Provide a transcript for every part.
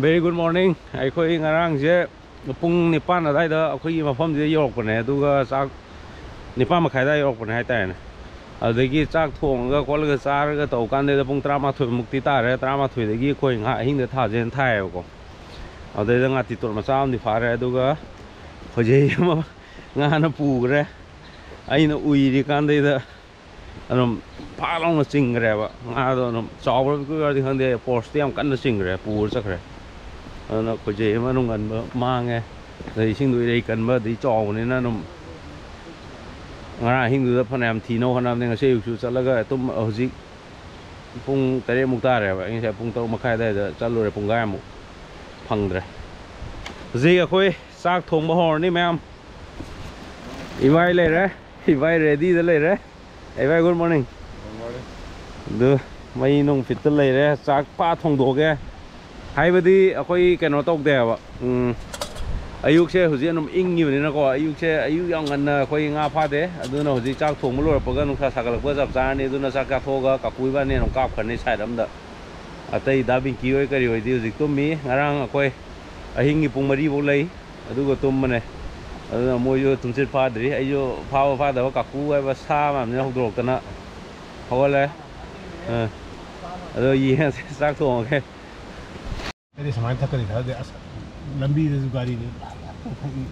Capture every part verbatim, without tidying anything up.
Very good morning. ꯑꯩꯈꯣꯏ ꯉꯔꯥꯡꯁꯦ ꯄꯨꯡ ꯅꯤꯄꯥꯟ ꯑꯗꯨꯋꯥꯏꯗ ꯑꯩꯈꯣꯏꯒꯤ ꯃꯐꯝꯁꯤꯗ ꯌꯧꯔꯛꯄꯅꯦ, ꯑꯗꯨꯒ ꯆꯥꯛ, ꯅꯤꯄꯥꯟ ꯃꯈꯥꯏ ꯑꯗꯨꯋꯥꯏꯗ ꯌꯧꯔꯛꯄꯅꯦ ꯍꯥꯏꯇꯥꯔꯦꯅꯦ꯫ ꯑꯗꯨꯗꯒꯤ ꯆꯥꯛ ꯊꯣꯡꯉꯒ ꯈꯣꯠꯂꯒ ꯆꯥꯔꯒ ꯇꯧ ꯀꯥꯟꯗ ꯄꯨꯡ ꯇꯔꯥꯃꯥꯊꯣꯏ ꯃꯨꯛꯇꯤ ꯇꯥꯔꯦ꯫ ꯇꯔꯥꯃꯥꯊꯣꯏꯗꯒꯤ ꯑꯩꯈꯣꯏ ꯉꯥ ꯑꯍꯤꯡꯗ ꯊꯥꯁꯦꯅ ꯊꯥꯏꯌꯦꯕꯀꯣ꯫ ꯑꯗꯨꯗꯩꯗ ꯉꯥꯇꯤ ꯇꯣꯠ ꯃꯆꯥ ꯑꯃꯗꯤ ꯐꯥꯔꯦ, ꯑꯗꯨꯒ ꯈꯣꯏꯖꯩ ꯑꯃ ꯉꯥꯅ ꯄꯨꯈ꯭ꯔꯦ꯫ ꯑꯩꯅ ꯎꯏꯔꯤꯀꯥꯟꯗꯩꯗ ꯑꯗꯨꯝ ꯐꯥ ꯂꯥꯎꯅ ꯆꯤꯡꯈ꯭ꯔꯦꯕ꯫ ꯉꯥꯗꯣ ꯑꯗꯨꯝ ꯆꯥꯎꯕ꯭ꯔꯥ ꯄꯤꯛꯄ꯭ꯔꯥꯗꯤ ꯈꯪꯗꯦ, ꯐꯣꯔꯁꯇꯤ ꯌꯥꯝ ꯀꯟꯅ ꯆꯤꯡꯈ꯭ꯔꯦ, ꯄꯨꯔ ꯆꯠꯈ꯭ꯔꯦ꯫ ꯑꯗꯨꯅ ꯈꯣꯏꯖꯩ ꯑꯃ ꯑꯗꯨꯝ ꯉꯟꯕ ꯃꯥꯡꯉꯦ꯫ ꯑꯗꯩ ꯏꯁꯤꯡꯗꯣ ꯏꯔꯩ ꯀꯟꯕ ꯑꯗꯩ ꯆꯥꯎꯕꯅꯤꯅ ꯑꯗꯨꯝ ꯉꯔꯥꯡ ꯑꯍꯤꯡꯗꯨꯗ ꯐꯅꯌꯥꯝ ꯊꯤꯅꯕ ꯍꯣꯠꯅꯕꯅꯦ, ꯉꯁꯤ ꯑꯌꯨꯛꯁꯨ ꯆꯠꯂꯒ ꯇꯨꯝ ꯍꯧꯖꯤꯛ ꯄꯨꯡ ꯇꯔꯦꯠꯃꯨꯛ ꯇꯥꯔꯦꯕ꯫ ꯑꯩ ꯉꯁꯥꯏ ꯄꯨꯡ ꯇꯔꯨꯛ ꯃꯈꯥꯏ ꯑꯗꯨꯋꯥꯏꯗ ꯆꯠꯂꯨꯔꯦ, ꯄꯨꯡꯈꯥꯏꯃꯨꯛ ꯐꯪꯗ꯭ꯔꯦ꯫ ꯍꯧꯖꯤꯛ ꯑꯩꯈꯣꯏ ꯆꯥꯛ ꯊꯣꯡꯕ ꯍꯧꯔꯅꯤ ꯃꯌꯥꯝ꯫ ꯏꯕꯥꯏ ꯂꯩꯔꯦ, ꯏꯕꯥꯏ ꯔꯦꯗꯤꯗ ꯂꯩꯔꯦ꯫ ꯏꯕꯥꯏ, ꯒꯨꯗ ꯃꯣꯔꯅꯤꯡ꯫ ꯑꯗꯨ ꯃꯩ ꯅꯨꯡ ꯐꯤꯠꯇ ꯂꯩꯔꯦ, ꯆꯥꯛ ꯄꯥ ꯊꯣꯡꯗꯣꯛꯑꯒꯦ꯫ ꯍꯥꯏꯕꯗꯤ ꯑꯩꯈꯣꯏ ꯀꯩꯅꯣ ꯇꯧꯗꯦꯕ, ꯎꯝ, ꯑꯌꯨꯛꯁꯦ ꯍꯧꯖꯤꯛ ꯑꯗꯨꯝ ꯏꯪꯉꯤꯕꯅꯤꯅꯀꯣ, ꯑꯌꯨꯛꯁꯦ, ꯑꯌꯨꯛ ꯌꯥꯝ ꯉꯟꯅ ꯑꯩꯈꯣꯏ ꯉꯥ ꯐꯥꯗꯦ꯫ ꯑꯗꯨꯅ ꯍꯧꯖꯤꯛ ꯆꯥꯛ ꯊꯣꯡꯕ ꯂꯣꯏꯔꯛꯄꯒ ꯅꯨꯡꯁꯥ ꯁꯥꯒꯠꯂꯛꯄ ꯆꯞ ꯆꯥꯔꯅꯤ꯫ ꯑꯗꯨꯅ ꯆꯥꯛ ꯆꯥꯊꯣꯛꯑꯒ ꯀꯥꯀꯨ ꯏꯕꯥꯅꯤ ꯑꯗꯨꯝ ꯀꯥꯞꯈ꯭ꯔꯅꯤ ꯁꯥꯏꯠ ꯑꯝꯗ꯫ ꯑꯇꯩ ꯗꯥ ꯕꯤꯡꯀꯤ ꯍꯣꯏ ꯀꯔꯤ ꯍꯣꯏꯗꯤ ꯍꯧꯖꯤꯛ ꯇꯨꯝꯃꯤ꯫ ꯉꯔꯥꯡ ꯑꯩꯈꯣꯏ ꯑꯍꯤꯡꯒꯤ ꯄꯨꯡ ꯃꯔꯤ ꯐꯥꯎ ꯂꯩ, ꯑꯗꯨꯒ ꯇꯨꯝꯕꯅꯦ꯫ ꯑꯗꯨꯅ ꯃꯣꯏꯁꯨ ꯇꯨꯝꯁꯤꯠ ꯐꯥꯗ꯭ꯔꯤ꯫ ꯑꯩꯁꯨ ꯐꯥꯕ ꯐꯥꯗꯕ ꯀꯥꯀꯨ ꯍꯥꯏꯕ ꯁꯥ ꯃꯌꯥꯝꯁꯤꯅ ꯍꯧꯗꯣꯔꯛꯇꯅ ꯍꯧꯒꯠꯂꯦ꯫ ꯑ, ꯑꯗꯣ ꯌꯦꯡꯉꯁꯦ, ꯆꯥꯛ ꯊꯣꯡꯉꯒꯦ꯫ ꯑꯩꯗꯤ ꯁꯨꯃꯥꯏꯅ ꯊꯛꯀꯅꯤ ꯈꯜꯂꯗꯤ, ꯑꯁ, ꯂꯝꯕꯤꯗꯁꯨ ꯒꯥꯔꯤꯗꯨ ꯊꯛꯏ꯫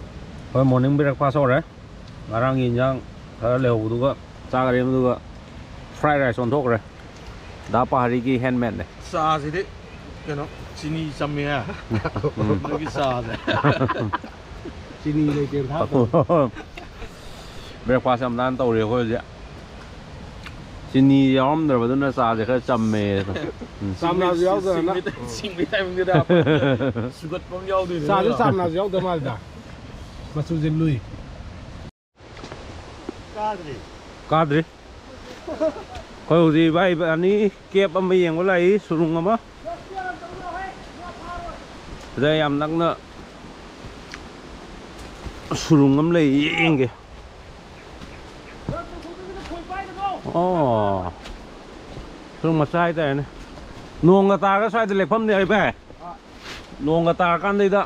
ꯍꯣꯏ, ꯃꯣꯔꯅꯤꯡ ꯕ꯭ꯔꯦꯛꯐꯥꯁ ꯍꯧꯔꯦ꯫ ꯉꯔꯥꯡꯒꯤ ꯏꯟꯖꯥꯡ ꯈꯔ ꯂꯩꯍꯧꯕꯗꯨꯒ ꯆꯥꯈ꯭ꯔꯦ, ꯑꯗꯨꯒ ꯐ꯭ꯔꯥꯏ ꯔꯥꯏꯁ ꯑꯣꯟꯊꯣꯛꯈ꯭ꯔꯦ꯫ ꯗꯥ ꯄꯥꯍꯥꯔꯤꯒꯤ ꯍꯦꯟꯃꯦꯗꯅꯦ꯫ ꯆꯥꯁꯤꯗꯤ ꯀꯩꯅꯣ, ꯆꯤꯅꯤ ꯆꯝꯃꯦ꯫ ꯎꯝ꯫ ꯅꯣꯏꯒꯤ ꯆꯥꯁꯦ꯫ ꯆꯤꯅꯤ ꯂꯩꯇꯦ ꯊꯥꯛꯇꯕ꯫ ꯕ꯭ꯔꯦꯛꯐꯥꯁ ꯌꯥꯝ ꯅꯥꯟꯅ ꯇꯧꯔꯤ ꯑꯩꯈꯣꯏ ꯍꯧꯖꯤꯛ꯫ ꯆꯤꯅꯤ ꯌꯥꯎꯔꯝꯗ꯭ꯔꯕꯗꯨꯅ ꯆꯥꯁꯦ ꯈꯔ ꯆꯝꯃꯦ꯫ ꯎꯝ꯫ ꯆꯥꯝꯅꯥꯁꯨ ꯌꯥꯎꯗꯅ꯫ ꯁꯤꯡꯕꯩ ꯇꯥꯏ-, ꯁꯤꯡꯕꯩ ꯇꯥꯏꯃꯤꯡꯗꯨꯗ ꯍꯥꯞꯄ꯫ ꯁꯨꯒꯠꯄ ꯑꯃ ꯌꯥꯎꯗꯣꯏꯅꯦ꯫ ꯆꯥꯁꯦ ꯅꯠꯇ꯭ꯔꯣ? ꯆꯥꯝꯅꯥꯁꯨ ꯌꯥꯎꯗ ꯃꯥꯜꯂꯤꯗ꯫ ꯃꯆꯨꯁꯦ ꯂꯨꯏ꯫ ꯀꯥꯗ꯭ꯔꯤ꯫ ꯀꯥꯗ꯭ꯔꯤ꯫ ꯑꯩꯈꯣꯏ ꯍꯧꯖꯤꯛ ꯏꯕꯥꯏ ꯏꯕꯥꯅꯤ ꯀꯦꯞ ꯑꯃ ꯌꯦꯡꯕ ꯂꯥꯛꯏ, ꯁꯨꯔꯨꯡ ꯑꯃ꯫ ꯁꯤꯗ ꯌꯥꯝ ꯅꯛꯅ ꯁꯨꯔꯨꯡ ꯑꯃ ꯂꯩ, ꯌꯦꯡꯒꯦ꯫ ꯑꯣ, ꯁꯨꯔꯨꯡ ꯃꯆꯥ ꯍꯥꯏꯇꯥꯔꯦꯅꯦ꯫ ꯅꯣꯡꯒ ꯇꯥꯔꯒ ꯁ꯭ꯋꯥꯏꯗ ꯂꯦꯛꯐꯝꯅꯦ ꯍꯥꯏꯕ꯫ ꯅꯣꯡꯒ ꯇꯥꯔꯀꯥꯟꯗꯩꯗ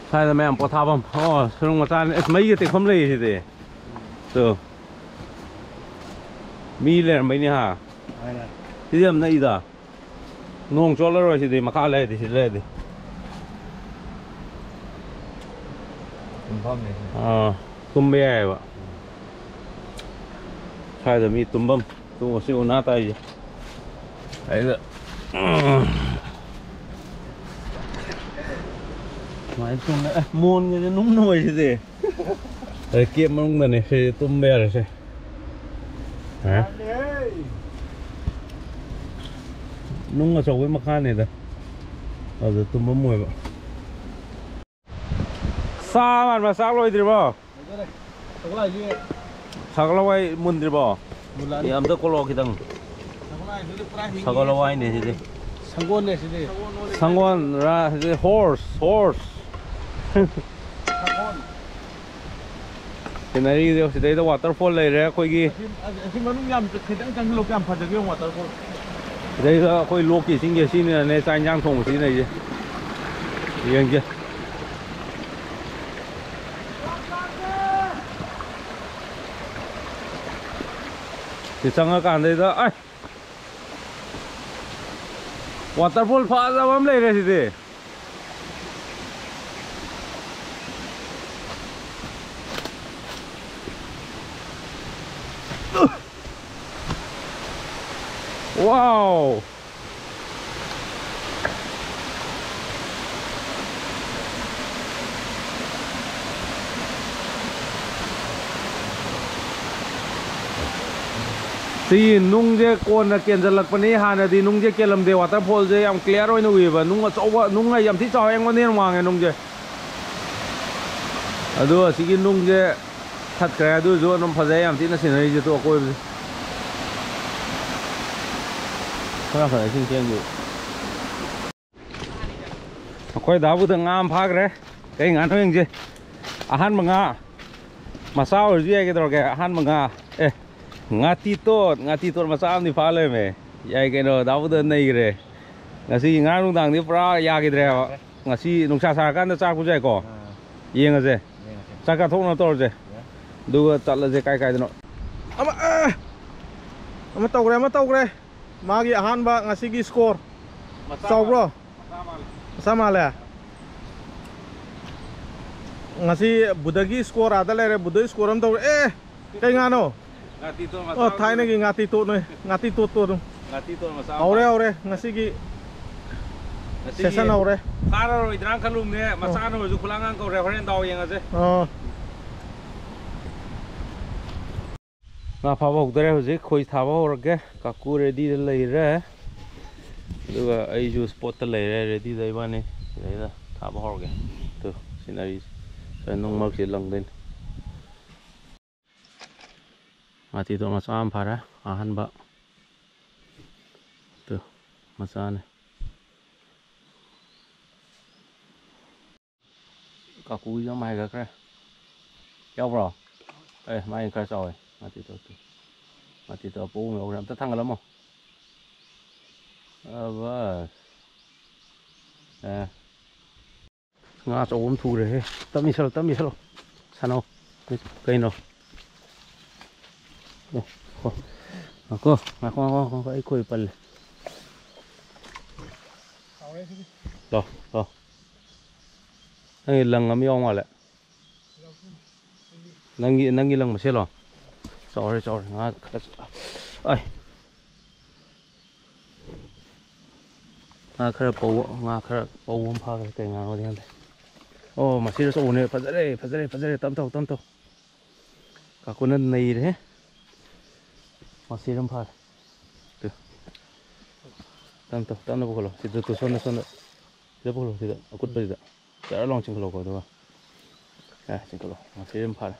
ꯁ꯭ꯋꯥꯏꯗ ꯃꯌꯥꯝ ꯄꯣꯊꯥꯐꯝ꯫ ꯑꯣ, ꯁꯨꯔꯨꯡ ꯃꯆꯥꯅꯤ꯫ ꯑꯁ, ꯃꯩꯒ ꯇꯦꯛꯐꯝ ꯂꯩꯌꯦ ꯁꯤꯗꯤ꯫ ꯇꯨ꯫ ꯃꯤ ꯂꯩꯔꯝꯕꯩꯅꯤ ꯍꯥ꯫ ꯍꯣꯏꯅꯦ꯫ ꯁꯤꯗꯤ ꯌꯥꯝ ꯅꯛꯏꯗ꯫ ꯅꯣꯡ ꯆꯣꯠꯂꯔꯣꯏ ꯁꯤꯗꯤ, ꯃꯈꯥ ꯂꯩꯔꯗꯤ, ꯁꯤꯗ ꯂꯩꯔꯗꯤ꯫ ꯇꯨꯝꯐꯝꯅꯦ ꯁꯤꯗꯤ꯫ ꯑꯥ, ꯇꯨꯝꯕ ꯌꯥꯏꯑꯕ꯫ ꯁ꯭ꯋꯥꯏꯗ ꯃꯤ ꯇꯨꯝꯐꯝ꯫ ꯇꯣꯛꯑꯁꯤ ꯎꯅꯥ ꯇꯥꯏꯁꯦ꯫ ꯑꯩꯗ ꯁꯨꯃꯥꯏꯅ ꯇꯨꯝꯃꯦ꯫ ꯑꯦ, ꯃꯣꯟꯒꯁꯦ ꯅꯨꯡ ꯅꯨꯡꯉꯥꯏꯁꯤꯗꯤ꯫ ꯑꯗꯩ ꯀꯦꯞ ꯃꯅꯨꯡꯗꯅꯦ ꯁꯤ ꯇꯨꯝꯕ ꯌꯥꯔꯦꯁꯦ꯫ ꯍꯥ? ꯅꯨꯡ ꯑꯆꯧꯕꯩ ꯃꯈꯥꯅꯦꯗ꯫ ꯑꯗꯨꯗ ꯇꯨꯝꯐꯝ ꯑꯣꯏꯕ꯫ ꯆꯥ ꯃꯥꯟꯕ ꯆꯥꯛ ꯂꯣꯏꯗ꯭ꯔꯤꯕꯣ? ꯁꯒꯣꯜ ꯍꯋꯥꯏ ꯃꯨꯟꯗ꯭ꯔꯤꯕꯣ? ꯃꯨꯜꯂꯛꯑꯅꯤ꯫ ꯑꯦ, ꯑꯝꯇ ꯀꯣꯠꯂꯛꯑꯣ ꯈꯤꯇꯪ꯫ ꯁꯒꯣꯜ ꯍꯋꯥꯏꯁꯤꯗꯤ ꯄꯨꯔꯥ ꯍꯤꯡꯉꯤ꯫ ꯁꯒꯣꯜ ꯍꯋꯥꯏꯅꯦ ꯁꯤꯗꯤ꯫ ꯁꯪꯒꯣꯜꯅꯦ ꯁꯤꯗꯤ꯫ ꯁꯪꯒꯣꯜꯔ ꯁꯤꯗꯤ? Horse, horse. ꯁꯪꯒꯣꯜ꯫ ꯁꯤꯅꯔꯤꯁꯦ ꯁꯤꯗꯩꯗ ꯋꯥꯇꯔꯐꯣꯜ ꯂꯩꯔꯦ ꯑꯩꯈꯣꯏꯒꯤ꯫ ꯑꯁꯤ, ꯑꯁꯤ ꯃꯅꯨꯡ ꯌꯥꯝ ꯈꯤꯇꯪ ꯆꯪꯁꯤꯜꯂꯣ, ꯀꯌꯥꯝ ꯐꯖꯒꯦ ꯌꯦꯡꯉꯣ ꯋꯥꯇꯔꯐꯣꯜ꯫ ꯁꯤꯗꯩꯗ ꯑꯩꯈꯣꯏ ꯂꯣꯛꯀꯤ ꯏꯁꯤꯡꯁꯦ ꯁꯤꯅꯅꯦ ꯆꯥꯛ ꯏꯟꯁꯥꯡ ꯊꯣꯡꯕ ꯁꯤꯖꯤꯟꯅꯩꯁꯦ꯫ ꯌꯦꯡꯁꯦ꯫ ꯁꯤ ꯆꯪꯉꯀꯥꯟꯗꯩꯗ ꯑꯩ ꯋꯥꯇꯔꯐꯣꯜ ꯐꯖꯕ ꯑꯃ ꯂꯩꯔꯦ ꯁꯤꯗꯤ꯫ Wow! ꯁꯤꯒꯤ ꯅꯨꯡꯁꯦ ꯀꯣꯟꯅ ꯀꯦꯟꯖꯜꯂꯛꯄꯅꯤ, ꯍꯥꯟꯅꯗꯤ ꯅꯨꯡꯁꯦ ꯀꯦꯜꯂꯝꯗꯦ꯫ ꯋꯥꯇꯔꯐꯣꯜꯁꯦ ꯌꯥꯝ clear ꯑꯣꯏꯅ ꯎꯏꯌꯦꯕ꯫ ꯅꯨꯡ ꯑꯆꯧꯕ, ꯅꯨꯡ ꯌꯥꯝ ꯊꯤ ꯆꯥꯎꯋꯦ, ꯑꯩꯉꯣꯟꯗ ꯍꯦꯟꯅ ꯋꯥꯡꯉꯦ ꯅꯨꯡꯁꯦ꯫ ꯑꯗꯣ ꯑꯁꯤꯒꯤ ꯅꯨꯡꯁꯦ ꯊꯠꯈ꯭ꯔꯦ, ꯑꯗꯨ ꯑꯣꯏꯔꯁꯨ ꯑꯗꯨꯝ ꯐꯖꯩ ꯌꯥꯝ ꯊꯤꯅ ꯁꯤꯅꯔꯤꯁꯦ꯫ ꯇꯨ ꯑꯀꯣꯏꯕꯁꯦ ꯈꯔ ꯐꯖꯩ ꯁꯤꯡ ꯆꯦꯟꯈꯤꯕ꯫ ꯑꯩꯈꯣꯏ ꯗꯥꯕꯨꯗ ꯉꯥ ꯑꯃ ꯐꯥꯈ꯭ꯔꯦ꯫ ꯀꯩ ꯉꯥꯅꯣ ꯌꯦꯡꯁꯦ꯫ ꯑꯍꯥꯟꯕ ꯉꯥ꯫ ꯃꯆꯥ ꯑꯣꯏꯔꯁꯨ ꯌꯥꯏ, ꯀꯩꯗꯧꯔꯒꯦ? ꯑꯍꯥꯟꯕ ꯉꯥ꯫ ꯑꯦ, ꯉꯥꯇꯤ ꯇꯣꯠ, ꯉꯥꯇꯤ ꯇꯣꯠ ꯃꯆꯥ ꯑꯃꯗꯤ ꯐꯥ ꯂꯩꯔꯝꯃꯦ꯫ ꯌꯥꯏ ꯀꯩꯅꯣ, ꯗꯥꯕꯨꯗ ꯅꯩꯈ꯭ꯔꯦ꯫ ꯉꯁꯤ ꯉꯔꯥꯡ ꯅꯨꯡꯗꯥꯡꯗꯤ ꯄꯨꯔꯥ ꯌꯥꯈꯤꯗ꯭ꯔꯦꯕ꯫ ꯉꯁꯤ ꯅꯨꯡꯁꯥ ꯁꯥꯔꯀꯥꯟꯗ ꯆꯥꯔꯛꯄꯁꯨ ꯌꯥꯏꯀꯣ꯫ ꯑꯥ꯫ ꯌꯦꯡꯉꯁꯦ꯫ ꯌꯦꯡꯉꯁꯦ꯫ ꯆꯥꯛ ꯆꯥꯊꯣꯛꯅꯕ ꯇꯧꯔꯁꯦ꯫ ꯌꯥꯏ꯫ ꯑꯗꯨꯒ ꯆꯠꯂꯁꯦ ꯀꯥꯏ ꯀꯥꯏꯗꯅꯣ꯫ ꯑꯃ, ꯑ! ꯑꯃ ꯇꯧꯈ꯭ꯔꯦ, ꯑꯃ ꯇꯧꯈ꯭ꯔꯦ꯫ ꯃꯥꯒꯤ ꯑꯍꯥꯟꯕ ꯉꯁꯤꯒꯤ score꯫ ꯃꯆꯥ ꯆꯥꯎꯕ꯭ꯔꯣ? ꯃꯥꯜꯂꯦ꯫ ꯃꯆꯥ ꯃꯥꯜꯂꯦ꯫ ꯃꯆꯥ ꯃꯥꯜꯂꯦ? ꯉꯁꯤ ꯕꯨꯙꯒꯤ score ꯑꯥꯗ ꯂꯩꯔꯦ, ꯕꯨꯙꯒꯤ score ꯑꯃ ꯇꯧꯔꯦ꯫ ꯑꯦ! ꯀꯩ ꯉꯥꯅꯣ? ꯉꯥꯇꯤ ꯇꯣꯠ ꯃꯆꯥ ꯑꯣ, ꯑꯃ ꯊꯥꯏꯅꯒꯤ ꯇꯧꯔꯦ꯫ ꯉꯥꯇꯤ ꯇꯣꯠꯅꯦ, ꯉꯥꯇꯤ ꯇꯣꯠꯇꯣ ꯑꯗꯨꯝ꯫ ꯉꯥꯇꯤ ꯇꯣꯠ ꯃꯆꯥ ꯑꯃ ꯍꯧꯔꯦ, ꯇꯧꯔꯦ꯫ ꯍꯧꯔꯦ, ꯉꯁꯤꯒꯤ ꯉꯁꯤꯒꯤ session ꯍꯧꯔꯦ꯫ ꯐꯥꯔꯔꯣꯏꯗ꯭ꯔꯥꯅ ꯈꯜꯂꯨꯕꯅꯦ, ꯑꯣ꯫ ꯃꯆꯥꯅ ꯑꯣꯏꯔꯁꯨ ꯈꯨꯂꯥꯡ ꯉꯥꯡ ꯀꯧꯔꯦ, ꯍꯣꯔꯦꯟ ꯗꯥꯎ ꯌꯦꯡꯉꯁꯦ꯫ ꯑꯣ꯫ ꯉꯥ ꯐꯥꯕ ꯍꯧꯗꯣꯔꯦ ꯍꯧꯖꯤꯛ, ꯈꯣꯏ ꯊꯥꯕ ꯍꯧꯔꯒꯦ꯫ ꯀꯥꯀꯨ ꯔꯦꯗꯤꯗ ꯂꯩꯔꯦ, ꯑꯗꯨꯒ ꯑꯩꯁꯨ ꯁ꯭ꯄꯣꯠꯇ ꯂꯩꯔꯦ, ꯔꯦꯗꯤꯗ ꯏꯕꯥꯅꯤ꯫ ꯁꯤꯗꯩꯗ ꯊꯥꯕ ꯍꯧꯔꯒꯦ꯫ ꯇꯨ, ꯁꯤꯅꯔꯤꯁꯦ ꯅꯨꯡ ꯃꯔꯛꯁꯤꯗ ꯂꯪꯗꯣꯏꯅꯤ꯫ ꯉꯥꯇꯤꯗꯣ ꯃꯆꯥ ꯑꯃ ꯐꯥꯔꯦ, ꯑꯍꯥꯟꯕ꯫ ꯇꯨ, ꯃꯆꯥꯅꯦ꯫ ꯀꯥꯀꯨꯒꯤꯁꯨ ꯑꯃ ꯍꯥꯏꯒꯠꯈ꯭ꯔꯦ꯫ ꯌꯥꯎꯕ꯭ꯔꯣ? ꯑꯦ, ꯃꯥꯏ ꯈꯔ ꯆꯥꯎꯋꯦ꯫ ꯉꯥꯇꯤꯗꯣ ꯇꯨ꯫ ꯉꯥꯇꯤꯗꯣ ꯑꯄꯧꯕ ꯑꯃ ꯌꯥꯎꯈ꯭ꯔꯦ꯫ ꯑꯝꯇ ꯊꯥꯡꯒꯠꯂꯝꯃꯣ꯫ ꯑꯕꯁ꯫ ꯑꯦ꯫ ꯉꯥ ꯑꯆꯧꯕ ꯑꯃ ꯊꯨꯔꯦꯍꯦ꯫ ꯇꯞꯅ ꯏꯁꯜꯂꯣ, ꯇꯞꯅ ꯏꯁꯜꯂꯣ꯫ ꯁꯥꯟꯅꯧ꯫ ꯀꯩꯅꯣ? ꯑꯦ, ꯉꯥꯏꯈꯣ꯫ ꯉꯥꯏꯈꯣ, ꯉꯥꯏꯈꯣ, ꯉꯥꯏꯈꯣ, ꯉꯥꯏꯈꯣ, ꯑꯩ ꯈꯣꯏ ꯄꯜꯂꯦ꯫ ꯂꯥꯎ, ꯂꯥꯎ꯫ ꯅꯪꯒꯤ ꯂꯪ ꯑꯃ ꯌꯥꯎ ꯃꯥꯜꯂꯦ꯫ ꯅꯪꯒꯤ, ꯅꯪꯒꯤ ꯂꯪ ꯃꯁꯦꯜꯂꯣ? ꯆꯥꯎꯔꯦ, ꯆꯥꯎꯔꯦ꯫ ꯉꯥ ꯈꯔ, ꯑꯥꯏ꯫ ꯉꯥ ꯈꯔ ꯄꯧꯕ, ꯉꯥ ꯈꯔ ꯄꯧꯕ ꯑꯃ ꯐꯥꯈ꯭ꯔꯦ꯫ ꯀꯩ ꯉꯥꯅꯣꯗꯤ ꯈꯪꯗꯦ꯫ ꯑꯣ, ꯃꯁꯤꯗ ꯑꯆꯧꯕꯅꯦ꯫ ꯐꯖꯔꯦ, ꯐꯖꯔꯦ, ꯐꯖꯔꯦ꯫ ꯇꯞ ꯇꯧ, ꯇꯞ ꯇꯧ꯫ ꯀꯥꯀꯨꯅ ꯅꯩꯔꯦꯍꯦ꯫ ꯃꯁꯤꯗ ꯑꯃ ꯐꯥꯔꯦ꯫ ꯇꯨ꯫ ꯇꯞ ꯇꯧ, ꯇꯞꯅ ꯄꯨꯈꯠꯂꯣ꯫ ꯁꯤꯗ ꯇꯨ, ꯁꯣꯝꯗ, ꯁꯣꯝꯗ꯫ ꯁꯤꯗ ꯄꯨꯈꯠꯂꯣ, ꯁꯤꯗ꯫ ꯑꯀꯨꯠꯄꯁꯤꯗ꯫ ꯖꯔ ꯂꯥꯎ ꯆꯤꯡꯈꯠꯂꯣꯀꯣ, ꯑꯗꯨꯒ꯫ ꯑꯦ, ꯆꯤꯡꯈꯠꯂꯣ꯫ ꯃꯁꯤꯗ ꯑꯃ ꯐꯥꯔꯦ꯫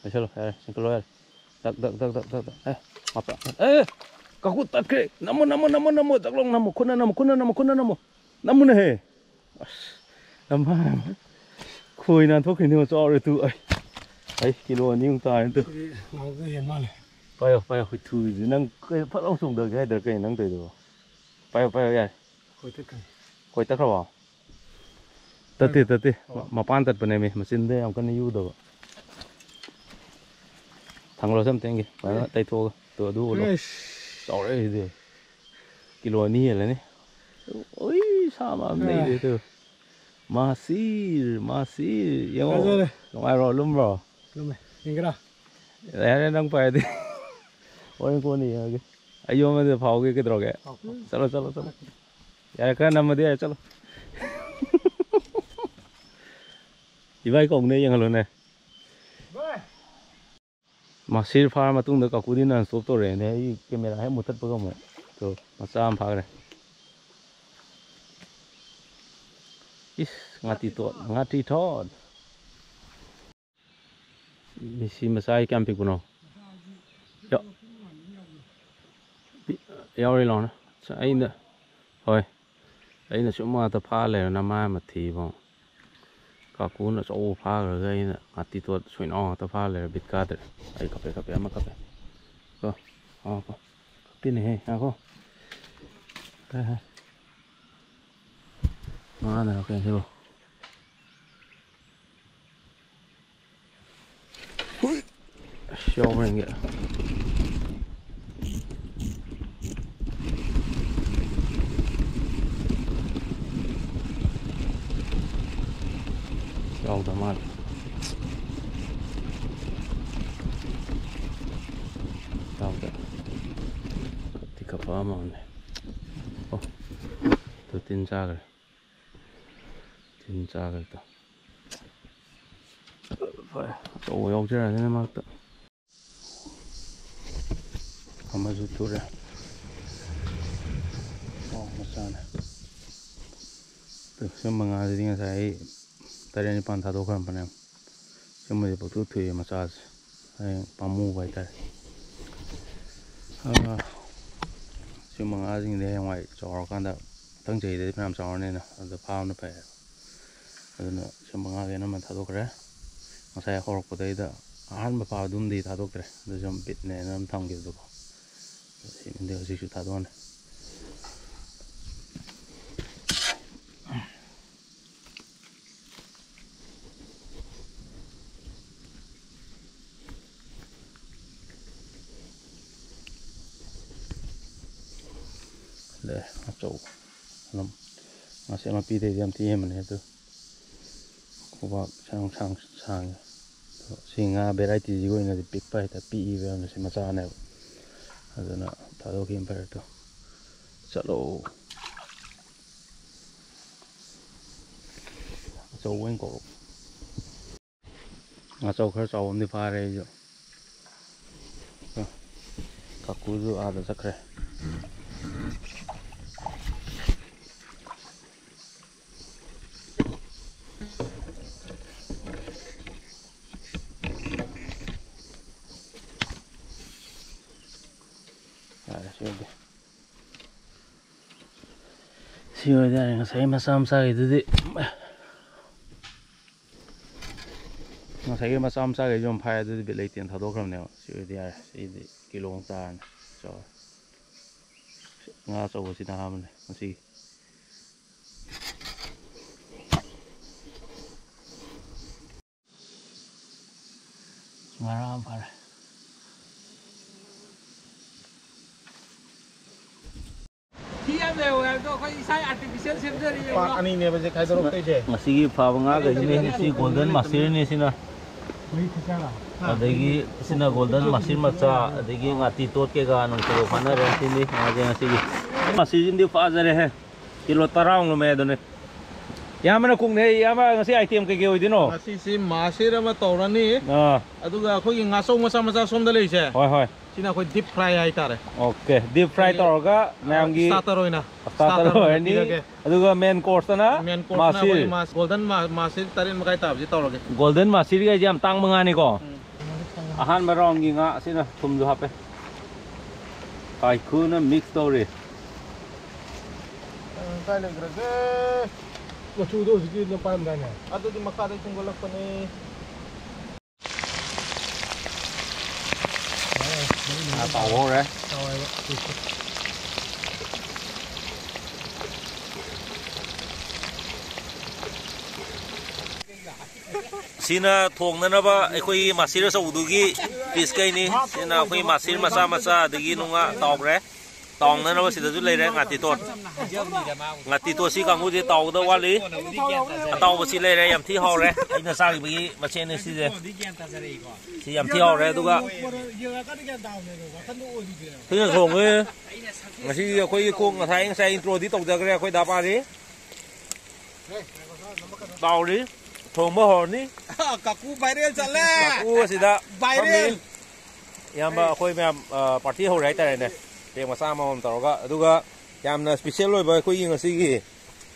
ꯂꯩꯁꯜꯂꯣ, ꯌꯥꯔꯦ, ꯆꯤꯡꯈꯠꯂꯣ, ꯌꯥꯔꯦ꯫ ꯗꯛ, ꯗꯛ, ꯗꯛ, ꯗꯛ, ꯗꯛ, ꯗꯛ꯫ ꯑꯦ, ꯃꯄꯥ-, ꯑꯦ, ꯀꯥꯡꯈꯨꯠ ꯇꯠꯈ꯭ꯔꯦ꯫ ꯅꯝꯃꯣ, ꯅꯝꯃꯣ, ꯅꯝꯃꯣ, ꯅꯝꯃꯣ, ꯗꯛ ꯂꯥꯎ ꯅꯝꯃꯣ, ꯈꯨꯠꯅ ꯅꯝꯃꯣ, ꯈꯨꯠꯅ ꯅꯝꯃꯣ, ꯈꯨꯠꯅ ꯅꯝꯃꯣ꯫ ꯅꯝꯃꯨꯅꯦꯍꯦ꯫ ꯑꯁ, ꯅꯝꯃ-, ꯈꯣꯏ ꯅꯥꯟꯊꯣꯛꯈ꯭ꯔꯤꯅꯦ, ꯆꯥꯎꯔꯦ ꯇꯨ꯫ ꯑꯩ, ꯑꯩ ꯀꯤꯂꯣ ꯑꯅꯤꯃꯨꯛ ꯇꯥꯔꯦ ꯇꯨ꯫ ꯁꯤꯗꯤ ꯉꯥꯎꯗ ꯍꯦꯟ ꯃꯥꯜꯂꯦ꯫ ꯄꯥꯏꯌꯣ, ꯄꯥꯏꯌꯣ, ꯍꯨꯏꯊꯨꯁꯤ ꯅꯪ ꯀꯩ ꯐꯠ ꯂꯥꯎ ꯆꯣꯡꯊꯒꯦ ꯍꯥꯏꯗ꯭ꯔꯥ ꯀꯩꯅꯣ ꯅꯪ ꯇꯧꯔꯤꯗꯨꯕꯣ? ꯄꯥꯏꯌꯣ, ꯄꯥꯏꯌꯣ, ꯌꯥꯔꯦ꯫ ꯈꯣꯏ ꯇꯠꯈ꯭ꯔꯦ꯫ ꯈꯣꯏ ꯇꯠꯈ꯭ꯔꯕꯣ? ꯇꯠꯇꯦ, ꯇꯠꯇꯦ꯫ ꯑꯣ꯫ ꯃ-, ꯃꯄꯥꯟ ꯇꯠꯄꯅꯦꯃꯤ, ꯃꯆꯤꯟꯗ ꯌꯥꯝ ꯀꯟꯅ ꯌꯨꯗꯕ꯫ ꯊꯥꯡꯒꯠꯂꯣꯁꯦ ꯑꯝꯇ ꯌꯦꯡꯒꯦ꯫ ꯐꯖꯅ ꯑꯦ꯫ ꯇꯩꯊꯣꯛꯑꯒ꯫ ꯇꯨ, ꯑꯗꯨ ꯎꯠꯂꯣ꯫ ꯑꯩꯁ꯫ ꯆꯥꯎꯔꯦ ꯁꯤꯗꯤ꯫ ꯀꯤꯂꯣ ꯑꯅꯤ ꯍꯦꯜꯂꯅꯤ꯫ ꯎꯏ, ꯁꯥ ꯃꯌꯥꯝ ꯑꯦ꯫ ꯂꯩꯔꯦ ꯇꯨ꯫ ꯃꯥꯁꯤꯔ, ꯃꯥꯁꯤꯔ꯫ ꯌꯦꯡꯉꯣ꯫ ꯐꯖꯔꯦ꯫ ꯅꯨꯡꯉꯥꯏꯕ꯭ꯔꯣ? ꯂꯨꯝꯕ꯭ꯔꯣ? ꯂꯨꯝꯃꯦ꯫ ꯌꯦꯡꯒꯦꯔꯥ? ꯌꯥꯔꯦ, ꯅꯪ ꯄꯥꯏꯔꯗꯤ꯫ ꯍꯣꯔꯦꯟ ꯀꯣꯟꯅ ꯌꯦꯡꯉꯒꯦ꯫ ꯑꯩ ꯌꯣꯝꯃꯗꯤ ꯐꯥꯎꯒꯦ, ꯀꯩꯗꯧꯔꯒꯦ? ꯐꯥꯎ, ꯐꯥꯎ꯫ ꯆꯠꯂꯣ, ꯆꯠꯂꯣ, ꯆꯠꯂꯣ꯫ ꯌꯥꯔꯦ, ꯈꯔ ꯅꯝꯃꯗꯤ ꯌꯥꯔꯦ, ꯆꯠꯂꯣ꯫ ꯏꯕꯥꯏ ꯀꯧꯅꯦ, ꯌꯦꯡꯍꯜꯂꯣꯅꯦ꯫ ꯃꯥꯁꯤꯔ ꯐꯥꯔ ꯃꯇꯨꯡꯗ ꯀꯥꯀꯨꯗꯤ ꯅꯟ ꯁ꯭ꯇꯣꯞ ꯇꯧꯔꯛꯑꯦꯅꯦ꯫ ꯑꯩ ꯀꯦꯃꯦꯔꯥ ꯍꯦꯛ ꯃꯨꯊꯠꯄꯒ ꯑꯃꯨꯛ꯫ ꯇꯣ, ꯃꯆꯥ ꯑꯃ ꯐꯥꯈ꯭ꯔꯦ꯫ ꯏꯁ, ꯉꯥꯇꯤ ꯇꯣꯠ, ꯉꯥꯇꯤ ꯊꯣꯠ꯫ ꯃꯤꯁꯤ ꯃꯆꯥꯒꯤ ꯀꯌꯥꯝ ꯄꯤꯛꯄꯅꯣ? ꯌꯥ-, ꯄꯤ-, ꯌꯥꯎꯔꯤ ꯂꯥꯎꯅ꯫ ꯑꯩꯅ, ꯍꯣꯏ꯫ ꯑꯩꯅ ꯁꯨꯝ ꯉꯥꯛꯇ ꯐꯥ ꯂꯩꯔ ꯅꯃꯥꯏ ꯑꯃ ꯊꯤꯕ꯫ ꯀꯥꯀꯨꯅ ꯑꯆꯧꯕ ꯐꯥꯈ꯭ꯔꯒ ꯑꯩꯅ ꯉꯥꯇꯤ ꯇꯣꯠ ꯁꯣꯏꯅꯥꯎ ꯉꯥꯛꯇ ꯐꯥ ꯂꯩꯔ ꯕꯤꯠ ꯀꯥꯗ꯭ꯔꯦ꯫ ꯑꯩ ꯀꯞꯄꯦ, ꯀꯞꯄꯦ, ꯑꯃ ꯀꯞꯄꯦ꯫ ꯀꯣ, ꯑꯣ, ꯀꯣ꯫ ꯀꯞꯄꯤꯅꯦꯍꯦ, ꯉꯥꯏꯈꯣ꯫ ꯍꯦ, ꯍꯦ꯫ ꯉꯥꯅꯔꯣ ꯀꯩꯅꯣ ꯁꯤꯕꯣ? ꯍꯨꯏ! ꯑꯁ, ꯌꯥꯎꯕ꯭ꯔꯥ ꯌꯦꯡꯒꯦ꯫ ꯌꯥꯎꯗ ꯃꯥꯜꯂꯦ꯫ ꯌꯥꯎꯗ꯫ ꯀꯞꯇꯤ ꯀꯞꯄ ꯑꯃꯅꯦ꯫ ꯑꯣ, ꯑꯗꯨ ꯇꯤꯟ ꯆꯥꯈ꯭ꯔꯦ꯫ ꯇꯤꯟ ꯆꯥꯈ꯭ꯔꯦ ꯇꯣ꯫ ꯐꯔꯦ, ꯑꯆꯧꯕ ꯌꯥꯎꯖꯔꯛꯑꯅꯤꯅ ꯃꯔꯛꯇ꯫ ꯑꯃꯁꯨ ꯊꯨꯔꯦ꯫ ꯑꯣ, ꯃꯆꯥꯅꯦ꯫ ꯇꯨ, ꯁꯤ ꯃꯉꯥꯁꯤꯗꯤ ꯉꯁꯥꯏ ꯑꯩ ꯇꯔꯦꯠ ꯅꯤꯄꯥꯟ ꯊꯥꯗꯣꯛꯈ꯭ꯔꯕꯅꯦ꯫ ꯁꯤꯒꯨꯝꯕꯁꯦ ꯄꯪꯊꯨ ꯊꯨꯏꯌꯦ ꯃꯆꯥꯁꯦ꯫ ꯍꯌꯦꯡ ꯄꯥꯝꯃꯨꯕ ꯍꯥꯏꯇꯥꯔꯦ꯫ ꯑꯥ, ꯁꯤ ꯃꯉꯥꯁꯤꯡꯗꯤ ꯍꯌꯦꯡꯋꯥꯏ ꯆꯥꯎꯔꯀꯥꯟꯗ ꯃꯊꯪ ꯆꯍꯤꯗꯗꯤ ꯐꯅꯌꯥꯝ ꯆꯥꯎꯔꯅꯤꯅ, ꯑꯗꯨꯗ ꯐꯥꯕꯅ ꯐꯩ꯫ ꯑꯗꯨꯅ ꯁꯤ ꯃꯉꯥꯁꯦ ꯑꯅꯝꯕꯅ ꯊꯥꯗꯣꯛꯈ꯭ꯔꯦ꯫ ꯉꯁꯥꯏ ꯍꯧꯔꯛꯄꯗꯩꯗ ꯑꯍꯥꯟꯕ ꯐꯥꯕꯗꯨꯝꯗꯤ ꯊꯥꯗꯣꯛꯇ꯭ꯔꯦ꯫ ꯑꯗꯨ ꯁꯨꯝ ꯕꯤꯠꯅꯦꯅ ꯑꯗꯨꯝ ꯊꯝꯈꯤꯕꯗꯣꯀꯣ꯫ ꯁꯤꯅꯗꯤ ꯍꯧꯖꯤꯛꯁꯨ ꯊꯥꯗꯣꯛꯑꯅꯤ꯫ ꯂꯩ, ꯑꯆꯧꯕ꯫ ꯑꯗꯨꯝ ꯃꯁꯤ ꯃꯄꯤꯗꯩꯗꯤ ꯌꯥꯝ ꯊꯤ ꯍꯦꯟꯕꯅꯦ ꯑꯗꯨ꯫ ꯈꯨꯕꯥꯛ ꯁꯥꯡ ꯁꯥꯡ ꯁꯥꯡꯉꯦ꯫ ꯑꯗꯣ ꯁꯤ ꯉꯥ ꯚꯦꯔꯥꯏꯇꯤꯁꯤꯒꯤ ꯑꯣꯏꯅꯗꯤ ꯄꯤꯛꯄ ꯍꯥꯏꯇꯥꯔꯦ, ꯄꯤꯛꯏꯕ ꯌꯥꯝꯅ, ꯁꯤ ꯃꯆꯥꯅꯦꯕ꯫ ꯑꯗꯨꯅ ꯊꯥꯗꯣꯛꯈꯤꯕꯅ ꯐꯔꯦ꯫ ꯑꯗꯣ ꯆꯠꯂꯣ꯫ ꯑꯆꯧꯕ ꯑꯣꯏꯅ ꯀꯧꯔꯛꯑꯣ꯫ ꯉꯥꯆꯧ ꯈꯔ ꯆꯥꯎꯕ ꯑꯃꯗꯤ ꯐꯥꯔꯦ ꯑꯩꯁꯨ꯫ ꯀꯥꯀꯨꯁꯨ ꯑꯥꯗ ꯆꯠꯈ꯭ꯔꯦ꯫ ꯌꯥꯔꯦ, ꯁꯤ ꯑꯣꯏꯔꯗꯤ꯫ ꯁꯤ ꯑꯣꯏꯔꯗꯤ ꯌꯥꯔꯦ꯫ ꯉꯁꯥꯏ ꯃꯆꯥ ꯃꯆꯥꯈꯩꯗꯨꯗꯤ, ꯉꯁꯥꯏꯒꯤ ꯃꯆꯥ ꯃꯆꯥꯈꯩꯁꯨ ꯌꯥꯝ ꯐꯥꯏ, ꯑꯗꯨꯗꯤ ꯕꯤꯠ ꯂꯩꯇꯦꯅ ꯊꯥꯗꯣꯛꯈ꯭ꯔꯕꯅꯦꯕ꯫ ꯁꯤ ꯑꯣꯏꯔꯗꯤ ꯌꯥꯔꯦ, ꯁꯤꯗꯤ ꯀꯤꯂꯣ ꯑꯃ ꯆꯥꯔꯅꯤ꯫ ꯆꯥꯎꯔꯦ꯫ ꯉꯥ ꯑꯆꯧꯕꯁꯤꯅ ꯑꯍꯥꯟꯕꯅꯦ ꯉꯁꯤꯒꯤ꯫ ꯉꯔꯥꯡ ꯐꯥꯔꯦ꯫ ꯊꯤ ꯌꯥꯝ ꯂꯩꯍꯧꯋꯦ ꯍꯥꯏꯕꯗꯣ ꯑꯩꯈꯣꯏ ꯏꯁꯥ ꯑꯥꯔꯇꯤꯐꯤꯁꯤꯌꯦꯜ ꯁꯦꯝꯖꯔꯤ꯫ ꯄꯥꯔꯠ ꯑꯅꯤꯅꯦꯕ ꯁꯦ ꯈꯥꯏꯗꯣꯔꯛꯇꯣꯏꯁꯦ꯫ ꯉꯁꯤꯒꯤ ꯐꯥꯕ ꯉꯥꯈꯩꯁꯤꯅꯦ꯫ ꯁꯤ ꯒꯣꯜꯗꯟ ꯃꯥꯁꯇꯔꯅꯦ ꯁꯤꯅ꯫ ꯑꯗꯒꯤ ꯁꯤꯅ ꯒꯣꯜꯗꯟ ꯃꯥꯁꯇꯔ ꯃꯆꯥ, ꯑꯗꯒꯤ ꯉꯥꯇꯤ ꯇꯣꯠ ꯀꯩꯀꯥ ꯅꯨꯡꯇꯤꯒ ꯐꯥꯅꯔꯦ꯫ ꯁꯤꯅꯤ ꯉꯥꯁꯦ ꯉꯁꯤꯒꯤ꯫ ꯃꯥꯁꯇꯔꯁꯤꯡꯗꯤ ꯐꯥꯖꯔꯦꯍꯦ꯫ ꯀꯤꯂꯣ ꯇꯔꯥꯃꯨꯛ ꯂꯨꯝꯃꯦ ꯑꯗꯨꯅꯤ꯫ ꯏꯌꯥꯝꯕꯅ ꯀꯨꯛꯅꯦ꯫ ꯏꯌꯥꯝꯕ, ꯉꯁꯤ ꯑꯥꯏꯇꯦꯝ ꯀꯩꯀꯩ ꯑꯣꯏꯗꯣꯏꯅꯣ? ꯉꯁꯤꯁꯤ ꯃꯥꯁꯤꯔ ꯑꯃ ꯇꯧꯔꯅꯤ꯫ ꯑꯥ꯫ ꯑꯗꯨꯒ ꯑꯩꯈꯣꯏꯒꯤ ꯉꯥꯆꯧ ꯃꯆꯥ ꯃꯆꯥ ꯁꯣꯝꯗ ꯂꯩꯁꯦ꯫ ꯍꯣꯏ, ꯍꯣꯏ꯫ ꯁꯤꯅ ꯑꯩꯈꯣꯏ ꯗꯤꯞ ꯐ꯭ꯔꯥꯏ ꯍꯥꯏꯇꯥꯔꯦ꯫ ꯑꯣꯀꯦ, ꯗꯤꯞ ꯐ꯭ꯔꯥꯏ ꯑꯩꯈꯣꯏꯒꯤ, ꯇꯧꯔꯒ ꯑꯥ, ꯃꯌꯥꯝꯒꯤ ꯁ꯭ꯇꯥꯔꯇꯔ ꯑꯣꯏꯅ, ꯁ꯭ꯇꯥꯔꯇꯔ ꯁ꯭ꯇꯥꯔꯇꯔ ꯑꯣꯏꯅ ꯑꯣꯏꯔꯅꯤ꯫ ꯄꯤꯔꯒꯦ꯫ ꯑꯗꯨꯒ ꯃꯦꯟ ꯀꯣꯔꯁꯇꯅ ꯃꯦꯟ ꯀꯣꯔꯁꯅ ꯃꯥꯁꯤꯔ꯫ ꯑꯩꯈꯣꯏ ꯃꯥꯁ-, ꯒꯣꯜꯗꯟ ꯃꯥ-, ꯃꯥꯁꯤꯔ ꯇꯔꯦꯠ ꯃꯈꯥꯏ ꯇꯥꯕꯁꯤ ꯇꯧꯔꯒꯦ꯫ ꯒꯣꯜꯗꯟ ꯃꯥꯁꯤꯔꯒꯁꯦ ꯌꯥꯝ ꯇꯥꯡꯕ ꯉꯥꯅꯤꯀꯣ꯫ ꯎꯝ꯫ ꯑꯍꯥꯟꯕ ꯔꯥꯎꯟꯒꯤ ꯉꯥ ꯑꯁꯤꯅ ꯊꯨꯝꯁꯨ ꯍꯥꯞꯄꯦ꯫ ꯀꯥꯏꯈꯨꯅ ꯃꯤꯛꯁ ꯇꯧꯔꯤ꯫ ꯑ, ꯀꯥꯏ ꯂꯩꯈ꯭ꯔꯒꯦ? ꯃꯆꯨꯗꯣ ꯍꯧꯖꯤꯛꯀꯤ ꯑꯗꯨꯝ ꯄꯥꯏꯔꯝꯗꯥꯏꯅꯦ? ꯑꯗꯨꯗꯤ ꯃꯈꯥꯗꯩ ꯈꯨꯝꯒꯠꯂꯛꯄꯅꯦ꯫ ꯉꯥ ꯇꯥꯎꯕ ꯍꯧꯔꯦ꯫ ꯇꯥꯎꯋꯦꯕ꯫ ꯁꯤꯅ ꯊꯣꯡꯅꯅꯕ ꯑꯩꯈꯣꯏꯒꯤ ꯃꯥꯁꯤꯔ ꯑꯆꯧꯕꯗꯨꯒꯤ ꯄꯤꯁ ꯀꯩꯅꯤ꯫ ꯁꯤꯅ ꯑꯩꯈꯣꯏ ꯃꯥꯁꯤꯔ ꯃꯆꯥ ꯃꯆꯥ, ꯑꯗꯒꯤ ꯅꯨꯡꯉꯥ ꯇꯥꯎꯈ꯭ꯔꯦ꯫ ꯇꯥꯎꯅꯅꯕ ꯁꯤꯗꯁꯨ ꯂꯩꯔꯦ ꯉꯥꯇꯤꯇꯣꯠ꯫ ꯉꯥꯇꯤꯇꯣꯠ ꯁꯤ ꯀꯥꯡꯕꯨꯁꯦ ꯇꯥꯎꯒꯗꯕ ꯋꯥꯠꯂꯤ꯫ ꯑꯇꯥꯎꯕꯁꯤ ꯂꯩꯔꯦ, ꯌꯥꯝ ꯊꯤ ꯍꯥꯎꯔꯦ꯫ ꯑꯩꯅ ꯆꯥꯈꯤꯕꯒꯤ ꯃꯆꯦꯠꯅꯤ ꯁꯤꯁꯦ꯫ ꯁꯤ ꯌꯥꯝ ꯊꯤ ꯍꯥꯎꯔꯦ꯫ ꯑꯗꯨꯒ ꯁꯤꯅ ꯊꯣꯡꯉꯦ꯫ ꯉꯁꯤꯒꯤ ꯑꯩꯈꯣꯏꯒꯤ ꯀꯣꯛ ꯉꯁꯥꯏ, ꯉꯁꯥꯏ ꯏꯟꯇ꯭ꯔꯣꯗꯤ ꯇꯧꯖꯈ꯭ꯔꯦ ꯑꯩꯈꯣꯏ ꯗꯥ ꯄꯥꯔꯤ꯫ ꯇꯥꯎꯔꯤ꯫ ꯊꯣꯡꯕ ꯍꯧꯔꯅꯤ꯫ ꯀꯥꯀꯨ ꯚꯥꯏꯔꯦꯜ ꯆꯠꯂꯦ꯫ ꯀꯥꯀꯨ ꯑꯁꯤꯗ ꯚꯥꯏꯔꯦꯜ꯫ ꯐꯝꯃꯤ꯫ ꯏꯌꯥꯝꯕ ꯑꯩꯈꯣꯏ ꯃꯌꯥꯝ ꯄꯥꯔꯇꯤ ꯍꯧꯔꯦ ꯍꯥꯏꯇꯥꯔꯦꯅꯦ꯫ ꯇꯦꯡ ꯃꯆꯥ ꯑꯃꯃꯝ ꯇꯧꯔꯒ, ꯑꯗꯨꯒ ꯌꯥꯝꯅ ꯏꯁꯄꯤꯁꯦꯜ ꯑꯣꯏꯕ ꯑꯩꯈꯣꯏꯒꯤ ꯉꯁꯤꯒꯤ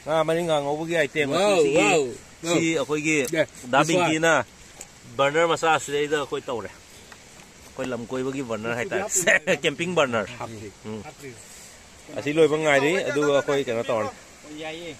ꯉꯥ ꯃꯔꯤꯡꯒꯥ ꯉꯧꯕꯒꯤ ꯑꯥꯏꯇꯦꯝ Wow, ꯑꯁꯤꯒꯤ wow, wow. ꯁꯤ ꯑꯩꯈꯣꯏꯒꯤ Yeah, ꯗꯥ this one. ꯕꯤꯡꯀꯤꯅ ꯕꯔꯅꯔ ꯃꯆꯥ ꯑꯁꯤꯗꯩꯗ ꯑꯩꯈꯣꯏ ꯇꯧꯔꯦ꯫ ꯑꯩꯈꯣꯏ ꯂꯝ ꯀꯣꯏꯕꯒꯤ ꯕꯔꯅꯔ ꯍꯥꯏꯇꯥꯔꯦ꯫ Camping burner. ꯎꯝ꯫ ꯑꯁꯤ ꯂꯣꯏꯕ ꯉꯥꯏꯔꯤ, ꯑꯗꯨꯒ ꯑꯩꯈꯣꯏ ꯀꯩꯅꯣ ꯇꯧꯔꯅꯤ꯫ ꯌꯥꯏꯌꯦ꯫